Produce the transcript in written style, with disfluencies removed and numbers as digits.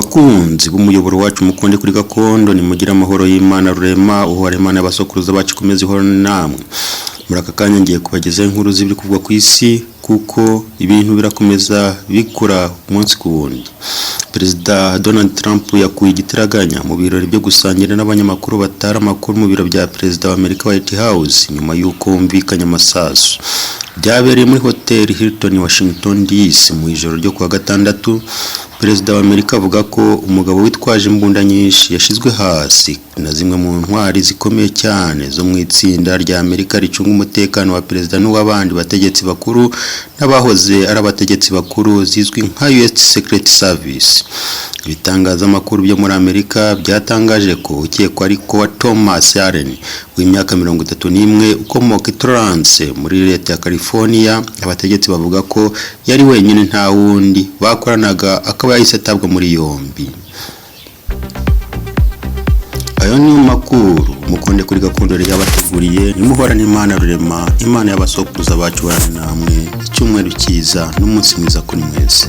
Bakunzi b'umuyoboro wacu mukunde kuri gakondo, nimugire amahoro y'Imana Rurema, uhora Imana y'abasokuruza bacu ikomeze ihorane namwe. Muri aka kanya ngiye kubagezaho inkuru z'ibiri kuvugwa ku isi, kuko ibintu birakomeza bikura umunsi ku wundi. Perezida Donald Trump yakuye igitaraganya mu birori byo gusangira n'abanyamakuru batara amakuru mu biro bya Perezida wa Amerika, White House, nyuma y'uko humvikanye amasasu. Byabereye muri Hoteli Hilton, Washington DC, mu ijoro ryo kuwa gatandatu. Perezida wa Amerika avuga ko umugabo witwaje imbunda nyinshi yashizwe hasi na zimwe mu ntwari zikomeye cyane zo mu itsinda rya Amerika ricunga umutekano wa perezida n'uw'abandi bategetsi bakuru n'abahoze ari abategetsi bakuru, zizwi nka US Secret Service. Ibitangazamakuru byo muri Amerika byatangaje ko ukekwa ariko wa Thomas Allen w'imyaka 31, ukomoka i Torrance muri leta ya California. Abategetsi bavuga ko yari wenyine, nta wundi bakoranaga, akaba yahise atabwa muri yombi. Ayo niyo makuru mukunde kuri gakondo yari yabateguriye. Nimuhorane Imana Rurema, Imana y'abasokuruza bacu, barane namwe. Icyumweru cyiza n'umunsi mwiza kuri mwese.